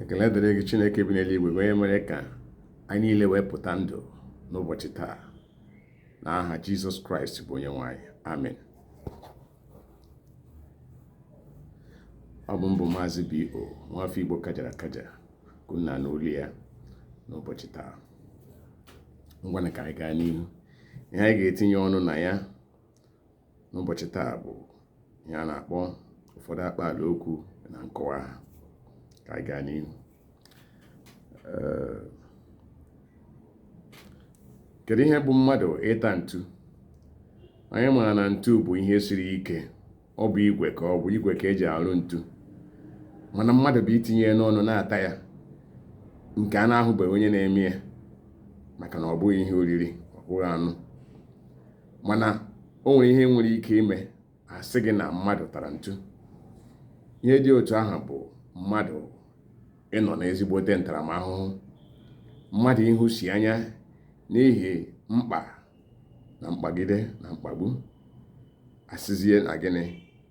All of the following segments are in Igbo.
Ekele dịrị gị Chineke bi n'eluigwe onye mere ka anyị niile wee pụta ndụ n'ụbọchị taa n'aha Jizọs Kraịst bụ onye nwe anyị. Amen. Ọ bụ m bụ Maazị B.O. nwafọ Igbo kajara akaja ka unu na-anụ olu ya n'ụbọchị taa. Ngwanụ ka anyị gaa n'ihu. Ihe anyị ga-etinye ọnụ na ya n'ụbọchị taa bụ ihe a na-akpọ ụfọdụ akpaala okwu na nkọwa ha. Ka anyị gaa n'ihu. Kedu ihe bụ mmadụ ịta ntu? Anyị maara na ntu bụ ihe siri ike, ọ bụ igwe ka ọ bụ igwe ka eji arụ ntu, mana mmadụ bụ itinye ya n'ọnụ na-ata ya, nke a na-ahụbeghị onye na-eme ya, maka na ọ bụghị ihe oriri, ọ bụghị anụ. Mana o nwere ihe nwere ike ime asị gị na mmadụ tara ntu. Ihe dị otu ahụ bụ mmadụ ịnọ n'ezigbote ntaramahụhụ, mmadụ ịhụsi anya n'ihi mkpa na mkpagide na mkpagbu, asịzie na gịnị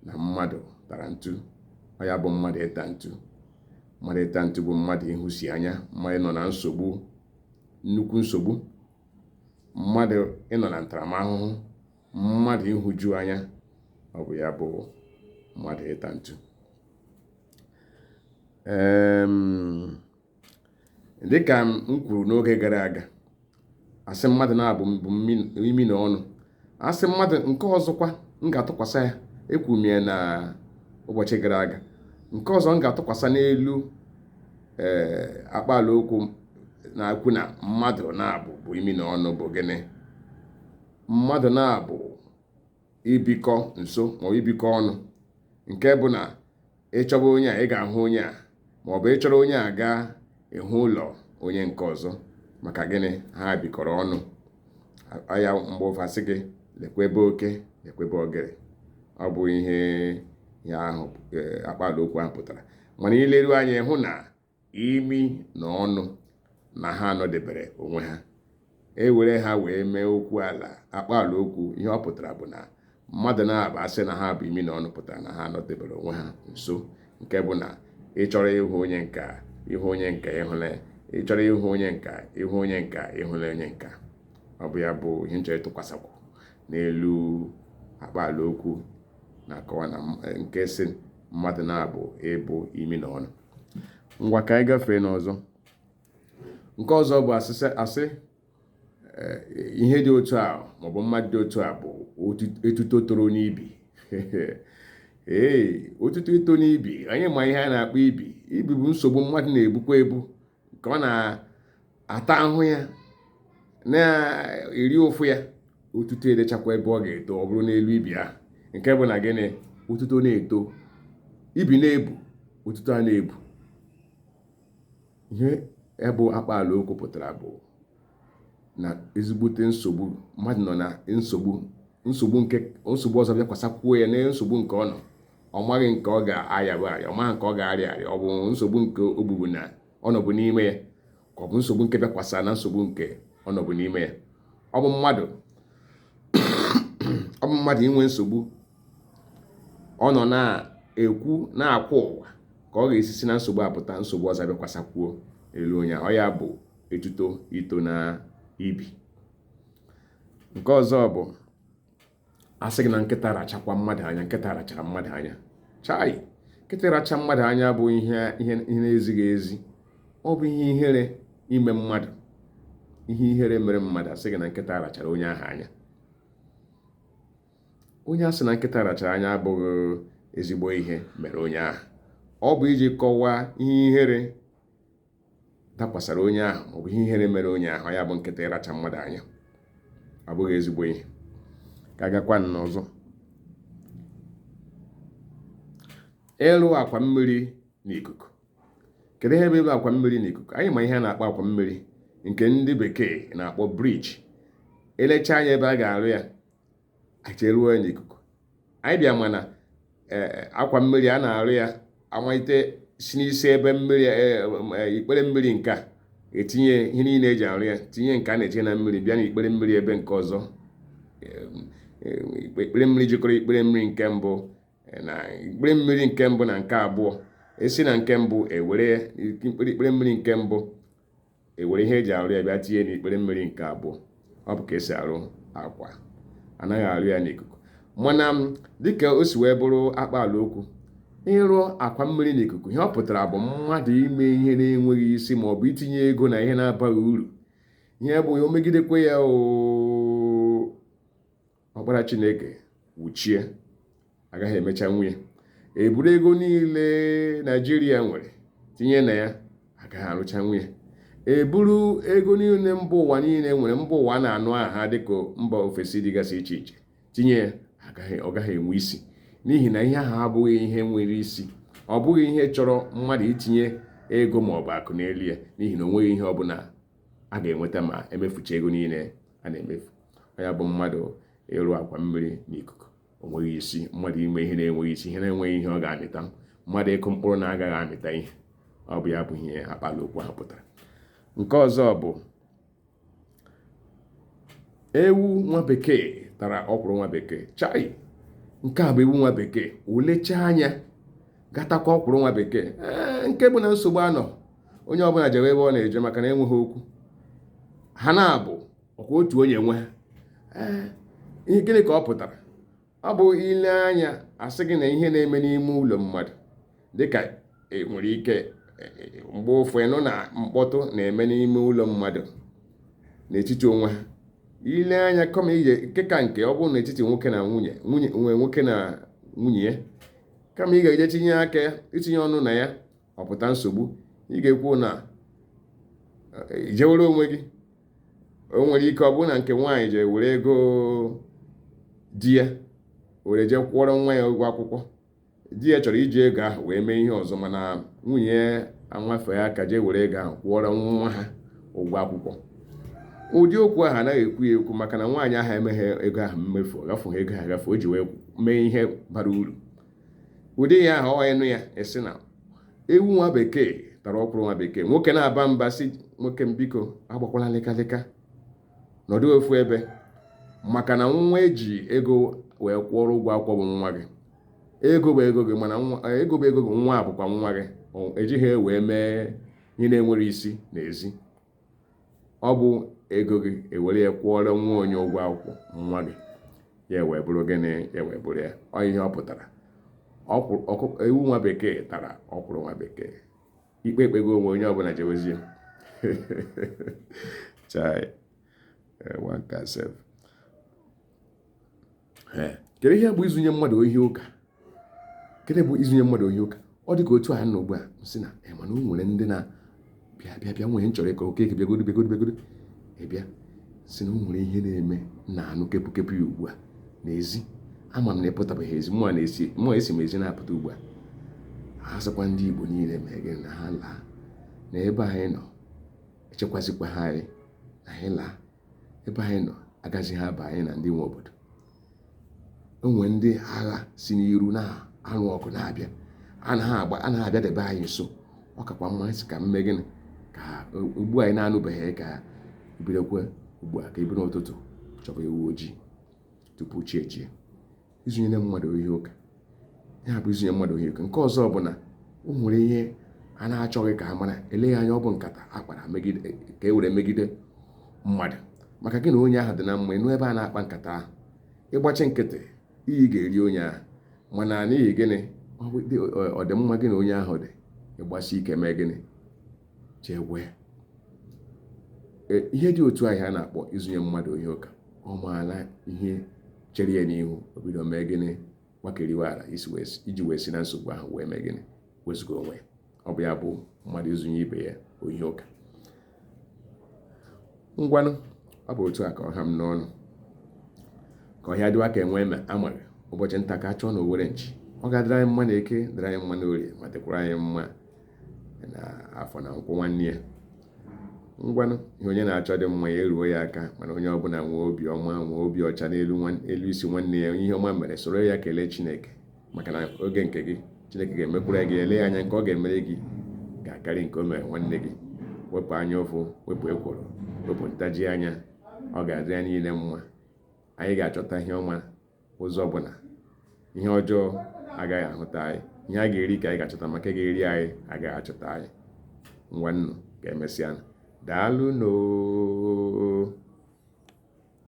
na mmadụ tara ntu. Ọ ya bụ mmadụ ịta ntu. Mmadụ ịta ntu bụ mmadụ ịhụsi anya, mmadụ ịnọ na nsogbu, nnukwu nsogbu, mmadụ ịnọ na ntaramahụhụ, mmadụ ịhụju anya. Ọ bụ ya bụ mmadụ ịta ntu. Dịka m kwuru n'oge gara aga, asị mmadụ naabọ bụ imi na ọnụ. Asị mmadụ nke ọzọkwa m ga-atụkwasị ya, ekwuru m ya na ụbọchị gara aga, nke ọzọ m ga-atụkwasị n'elu ee akpaala okwu na-ekwu na mmadụ naabọ bụ imi na ọnụ bụ gịnị? Mmadụ naabọ ibikọ nso maọbụ ibikọ ọnụ, nke bụ na ị chọba onye a ị ga-ahụ onye a, maọbụ ị chọrọ onye a gaa ịhụ ụlọ onye nke ọzọ. Maka gịnị? Ha bikọrọ ọnụ. Ya mgbe ụfọdụ asị gị lekwa ebe oke, lekwa ebe ogiri. Ọ bụ ihe ya ahụ akpaala okwu ahụ pụtara. Mana i leruo anya hụ na imi na ọnụ na ha anọdebere onwe ha, e were ha wee mee okwu ala akpaala okwu, ihe ọ pụtara bụ na mmadụ naabọ asị na ha bụ imi na ọnụ pụtara na ha anọdebere onwe ha nso, nke bụ na ị chọrọ ịhụ onye nka ịhụ onye nka ịhụla, ị chọrọ ịhụ onye nka ịhụ onye nka ịhụla onye nka. Ọ bụ ya bụ ihe m chọrọ ịtụkwasakwu n'elu akpaala okwu na-akọwa na nke sị mmadụ naabọ ịbụ imi na ọnụ. Ngwa, ka anyị gafee n'ọzọ. Nke ọzọ bụ asịsị asị ihe dị otu a maọbụ mmadụ dị otu a bụ etuto toro n'ibi. Ee, otuto ito n'ibi, anyị ma ihe a na-akpọ ibi. Ibi bụ nsogbu mmadụ na-ebukwa ebu, nke ọ na-ata ahụ ya, na-eri ụfụ ya. Otuto edechakwa ebe ọ ga-eto, ọ bụrụ n'elu ibi ahụ, nke bụ na gịnị? Otuto na-eto, ibi na-ebu, otuto a na-ebu. Ihe bụ akpaala okwu pụtara bụ na ezigbote nsogbu, mmadụ nọ na nsogbu, nsogbu nke nsogbu ọzọ bịakwasakwuo ya na nsogbu nke ọ nọ, ọ maghị nke ọ ga-ayabụ arịa, ọ maghị nke ọ ga-arịa arịa. Ọ bụ nsogbu nke o bubu na ọ nọbụ n'ime ya, ka ọ bụ nsogbu nke bịakwasa na nsogbu nke ọ nọbụ n'ime ya. Ọ bụ mmadụ inwe nsogbu ọ nọ na-ekwu na-akwa ụwa ka ọ ga-esi si na nsogbu apụta, nsogbu ọzọ bịakwasakwuo elu onye. Ọ ya bụ etuto ito na ibi. Nke ọzọ bụ asị gị na nkịta rachakwa mmadụ anya, nkịta rachara mmadụ anya. Chai, nkịta racha mmadụ anya bụ ihe ihe na-ezighị ezi. Ọ bụ ihe ihere ime mmadụ, ihe ihere mere mmadụ. Asị gị na nkịta rachara onye ahụ anya. Onye asị na nkịta rachara anya abụghị ezigbo ihe mere onye ahụ. Ọ bụ iji kọwaa ihe ihere dakwasara onye ahụ maọbụ ihe ihere mere onye ahụ. Ya bụ nkịta ịracha mmadụ anya ọ bụghị ezigbo ihe. Ka agakwa n'ọzọ, ịrụ akwa mmiri n'ikuku. Kedu ihe bụ ịrụ akwa mmiri n'ikuku? Anyị ma ihe a na-akpọ akwa mmiri, nke ndị bekee na-akpọ bridge. Elecha anya ebe a ga-arụ ya, acheruo ya n'ikuku. Anyị bịa mana akwa mmiri a na-arụ ya, amalite si n'isi ebe mmiri, ikpere mmiri nke a, etinye ihe niile eji arụ ya, tinye nke a na-etinye na mmiri, bịa n'ikpere mmiri ebe nke ọzọ, ikpere mmiri jikọrọ ikpere mmiri nke mbụ na ikpere mmiri nke mbụ na nke abụọ. Esi na nke mbụ ewere ikpere mmiri nke mbụ, ewere ihe eji arụ ya bịa tinye n'ikpere mmiri nke abụọ. Ọ bụ ka esi arụ akwa, anaghị arụ ya n'ikuku. Mana dịka o si wee bụrụ akpaala okwu, ịrụ akwa mmiri n'ikuku, ihe ọ pụtara bụ mmadụ ime ihe na-enweghị isi ma ọ bụ itinye ego na ihe na-abaghị uru. Ihe bụ o megidekwe ya, ọkpara Chineke wuchie, agaghị emecha nwunye. Eburu ego niile Naijiria nwere tinye na ya, agaghị arụcha nwunye. Eburu ego niile mba ụwa niile nwere, mba ụwa na-anụ aha dịka mba ofesi dịgasị iche iche, tinye ya, agaghị, ọ gaghị enwe isi, n'ihi na ihe ahụ abụghị ihe nwere isi. Ọ bụghị ihe chọrọ mmadụ itinye ego ma ọ bụ akụ n'elu ya, n'ihi na o nweghị ihe ọbụla a ga-enweta ma emefucha ego niile a na-emefu. Ya bụ mmadụ ịrụ akwa mmiri n'ikuku, o nweghị isi. Mmadụ ime ihe na-enweghị isi, ihe na-enweghị ihe ọ ga-amịta, mmadụ ịkụ mkpụrụ na-agaghị amịta ihe. Ọ bụ ya bụ ihe akpaala okwu ahụ pụtara. Nke ọzọ bụ ewu nwa bekee tara ọkwụrụ nwa bekee. Chai, nke a bụ ewu nwa bekee olechaa anya gatakwa ọkwụrụ nwa bekee. Ee, nke bụ na nsogbu anọ, onye ọbụla jewe ebe ọ na-eje, maka na enweghị okwu ha na-abụ ọkwa otu onye nwe ha. Ee, ihe gịnị ka ọ pụtara? Ọ bụ ile anya asị gị na ihe na-eme n'ime ụlọ mmadụ, dịka e nwere ike mgbe ụfọdụ ịnụ na mkpọtụ na-eme n'ime ụlọ mmadụ n'etiti onwe ha. Ile anya kọma ije nke ka nke ọ bụrụ n'etiti nwoke na nwunye, nwunye nwe nwoke na nwunye ya, kama ị ga-eje tinye aka itinye ọnụ na ya, ọ pụta nsogbu. Ị ga-ekwu na ijewere onwe gị. O nwere ike ọ bụrụ na nke nwaanyị jere were ego di ya were jee kwụọrọ nwa ya ụgwọ akwụkwọ. Di ya chọrọ iji ego ahụ wee mee ihe ọzọ, mana nwunye ya anwafee aka jee were ego ahụ kwụọrọ nwa ha ụgwọ akwụkwọ. Ụdị okwu ahụ anaghị ekwu ya ekwu, maka na nwaanyị ahụ emeghe ego ahụ mmefu, ọ gafughị ego ahụ agafe, o ji wee mee ihe bara uru. Ụdị ya ahụ ọ ịnụ ya esi na ewu nwa bekee tara ọkwụrụ nwa bekee. Nwoke na-aba mba si nwoke m, biko agbakwala lịkalịka, nọdụ ofu ebe, maka na nwa eji ego wee kwụọrọ ụgwọ akwụkwọ bụ nwa gị. Ego bụ ego gị, mana ego bụ ego gị, nwa bụkwa nwa gị. Ejighị wee mee ihe na-enwere isi n'ezi. Ọ bụ ego gị ewere ya kwụọrọ nwa onye ụgwọ akwụkwọ, nwa gị, ya wee bụrụ gịnị? Ya wee bụrụ ya. Ọ ihe ọ pụtara, ewu nwa bekee tara ọkwụrụ nwa bekee. Ikpe ekpego onwe onye ọbụla, jewezie. Chai, one can save. Kedu ihe bụ izunye mmadụ ohi ụka? Kedu bụ izunye mmadụ ohi ụka? Ọ dị ka otu a nọ ugbu a sị na mana o nwere ndị na bịa bịa bịa nwere nchọrọ ịkọ oke bịagodo bịagodo bịagodo ịbịa sị na o nwere ihe na-eme na-anụ kepụkepụ ya ugbu a n'ezi. Ama m na ịpụtabeghị ezi, mụa na-esi mụa esi m ezi na-apụta ugbu a. Ha sịkwa ndị Igbo niile mee gịnị na ha laa na ebe anyị nọ, echekwazikwa ha anyị na anyị laa ebe anyị nọ, agazighị aba anyị na ndị nwe obodo. O nwere ndị agha si n'iru na-alụ ọgụ na-abịa, anaghị abịadebe anyị nso. Ọ kakwa mma sị ka mme gịnị ka ugbu anyị na-anụbeghị ka ebidokwe ugbu a, ka ebido n'ụtụtụ chọba ewu ojii tupu chi ejie. Izunye mmadụ ohi ụka, ya bụ izunye mmadụ ohi ụka. Nke ọzọ bụ na o nwere ihe a na-achọghị ka a mara. Eleghị anya ọ bụ nkata a kpara megide ka e were megide mmadụ, maka gị na onye ahụ dị na mma. Ịnụ ebe a na-akpa nkata ahụ, ịgbachi nkịtị, iyi ga-eri onye ahụ. Mana n'ihi gịnị? Ọ dị mma gị na onye ahụ dị, ịgbasi ike mee gịnị? Jee gwa ya. Ihe dị otu ahụ a na-akpọ izunye mmadụ ohi ụka. Ọ maala ihe chere ya n'ihu, o bido mee gịnị? Gbakeriwe ala iji wee si na nsogbu ahụ wee mee gịnị? Wezụga onwe ya. Ọ bụ ya bụ mmadụ izunye ibe ya ohi ụka. Ngwanụ, ọ bụ otu a ka ọ ha m n'ọnụ, ka ọhịa dịwa ka enwe eme amaghị. Ụbọchị nta ka a chụọ na owere nchi. Ọ ga-adịrị anyị mma na eke, dịrị anyị mma na orie, ma dịkwara anyị mma na afọ na nkwọ nwanne ya. Ngwanụ, ihe onye na-achọ dị mma ya eruo ya aka, mana onye ọbụla nwee obi ọma, nwee obi ọcha n'elu elu isi nwanne ya. Ihe ọma mere, soro ya kelee Chineke, maka na oge nke gị Chineke ga-emekwara gị. Ele anya nke ọ ga-emere gị ga-akarị nke o mere nwanne gị. Wepụ anya ụfụ, wepụ ekworo, wepụ ntaji anya. Ọ ga-adị anyị niile mma. Anyị ga-achọta ihe ọma ụzọ ọbụla. Ihe ọjọọ agaghị ahụta anyị. Ihe a ga-eri ka anyị ga-achọta, maka ga-eri anyị agaghị achọta anyị. Ngwanụ, ka emesịa. Daalụ noo.